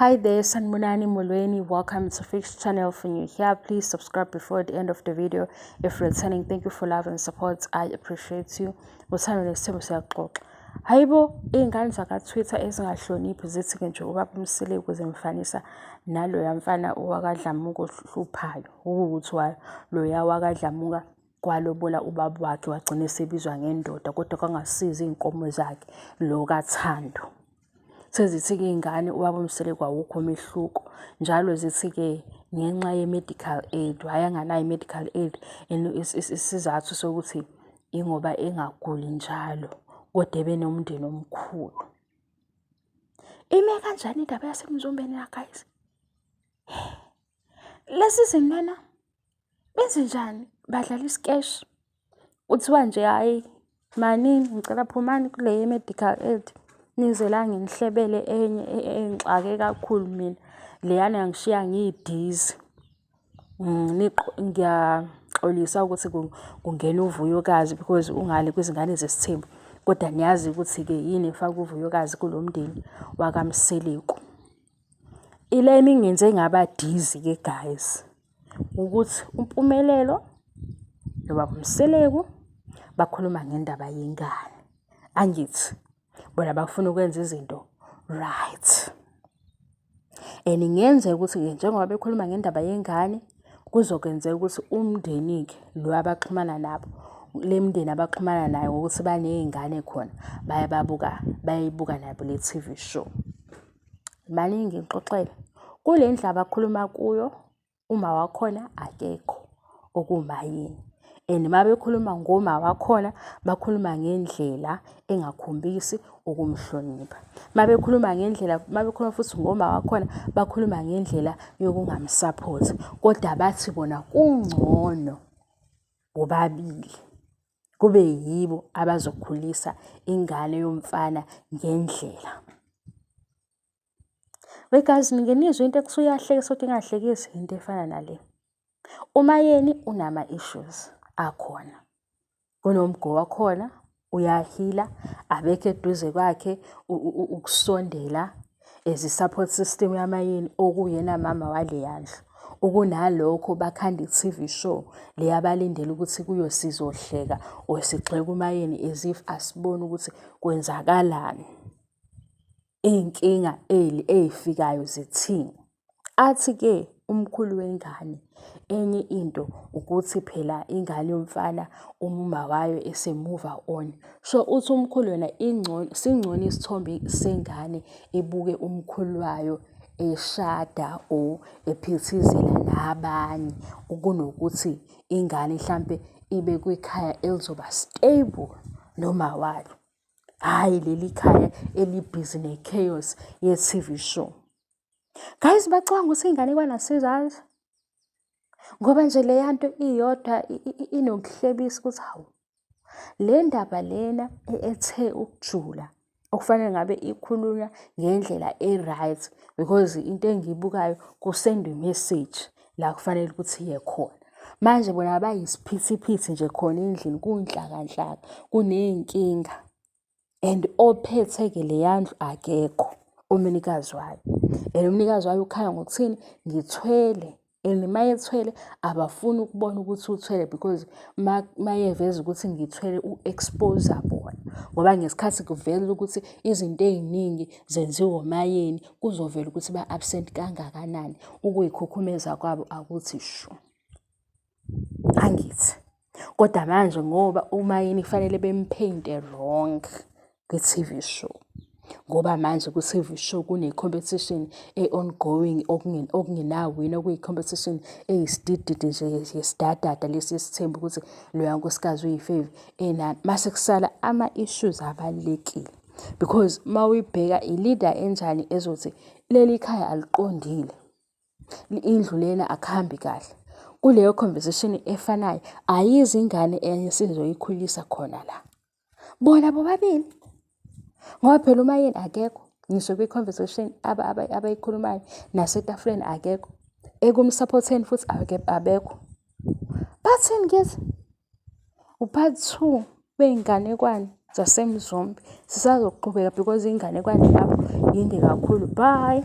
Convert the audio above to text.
Hi there, Sanibonani Molweni. Welcome to Fix Channel. For new here, please subscribe before the end of the video. If returning, thank you for love and support. I appreciate you. Uthando nesithembu siyaxoxa. Hayibo, iy'ngane zaka-Twitter ezingahloniphi zithi-ke nje ubaba uMseleku zimfanisa naloya mfana owakwaDlamuka ohluphayo. Okuwukuthi loya wakwaDlamuka kwalobola ubaba wakhe wagcina esebizwa ngendoda kodwa kwangasiza iy'nkomo zakhe lo kaThando. Sezithi-ke iy'ngane ubaba uMseleku awukho umehluko. Njalo zithi-ke ngenxa ye-medical aid, hhayi anganayo i-medical aid and isizathu sokuthi ingoba engaguli njalo kodwa ebe nomndeni omkhulu. Ime kanjani indaba yaseMzombeni la guys? Lesi season lena benze njani? Badlala isikeshi. Kuthiwa nje hhayi manini ngicela phumani kule ye-medical aid nize la nginihlebele enye engixake kakhulu mina. Leyana yangishiya ngi-dizzy. Ngiyaxolisa ukuthi kungena uVuyokazi because ungale kwizingane zesithembu. Kodwa niyazi ukuthi-ke yini efaka uVuyokazi kulo mndeni wakaMseleku. Ile emingenze ngaba dizzy-ke guys, ukuthi uMpumelelo nobaba uMseleku bakhuluma ngendaba yengane. Angithi bona bafuna ukwenza izinto right. And kungenzeka ukuthi-ke njengoba bekhuluma ngendaba yengane kuzokwenzeka ukuthi umndeni-ke lo abaxhumana nabo, le mndeni abaxhumana nayo ngokuthi baney'ngane khona bayababuka, bayayibuka nabo le T_V show. Maningi ngixoxele, kule ndlu abakhuluma kuyo uma wakhona akekho okuwuMayeni. And uma bekhuluma ngoma wakhona bakhuluma ngendlela engakhombisi ukumhlonipha. Uma bekhuluma ngendlela, uma bekhuluma futhi ngoma wakhona bakhuluma ngendlela yokungamsaphothi. Kodwa bathi bona kungcono bobabili kube yibo abazokhulisa ingane yomfana ngendlela. We guys, nike nizwe into ekuthiwa iyahlekisa kodwa ingahlekisi, into efana nale. UMayeni unama-issues akhona. Kunomgo wakhona uyahila, abekho eduze kwakhe ukusondela as i-support system yaMayeni okuyena mama waleya ndlu. Ukunalokho bakhanda i-T_V show le abalindele ukuthi kuyo sizohleka or sigxeke uMayeni as if asiboni ukuthi kwenzakalani. Iy'nkinga ey'fikayo zithini. Athi-ke umkhulu wengane enye into ukuthi phela ingane yomfana uma wayo ese-move on. So uthi umkhulu yena ingcono, singcono isithombe sengane ibuke umkhulu wayo eshada or ephithizela nabanye kunokuthi ingane hlampe ibe kwikhaya elizoba stable noma wayo. Hhayi leli khaya eli-busy ne-chaos ye-T_V show. Guys, bacabanga ukuthi iy'nganekwane asizazi? Ngoba nje leya nto iyodwa inokuhlebisa ukuthi hawu, le ndaba lena ethe ukujula okufanele ngabe ikhulunywa ngendlela e-right because into engiyibukayo kusendwa i-message la kufanele ukuthi iye khona. Manje bona bayisiphithiphithi nje khona endlini kunhlakanhlaka, kuney'nkinga and ophethe-ke leya ndlu akekho umnikazi wayo. And umnikazi wayo ukhala ngokuthini? Ngithwele and uma ethwele abafuni ukubona ukuthi uthwele because mayeveza ukuthi ngithwele u-expose-a bona. Ngoba ngesikhathi kuvela ukuthi izinto ey'ningi zenziwa uMayeni kuzovela ukuthi ba-absent kangakanani, ukuy'khukhumeza kwabo akuthi shu. Angithi, kodwa manje ngoba uMayeni kufanele bem-paint-e wrong kwi-T_V show. Ngoba manje ku-T_V show kune-competition e-ongoing okungenawina okuyi-competition eyisidididi nje yesidadada lesi esithemba ukuthi loya nkosikazi uyifevi enani. Mase kusala ama-issues abalulekile because uma uyibheka i-leader enjani ezothi leli khaya aliqondile, indlu lena akuhambi kahle. Kuleyo conversation efanayo ayizi ingane enye esizoyikhulisa khona la. Bona bobabili ngoba phela uMayeni akekho ngisho kwi-conversation abayikhulumayo nasetafuleni akekho, ekumsaphotheni futhi abekho. Bathini kithi? U-part two wey'nganekwane zaseMzumbe. Sisazoqhubeka because inganekwane lapho yinde kakhulu. Bye.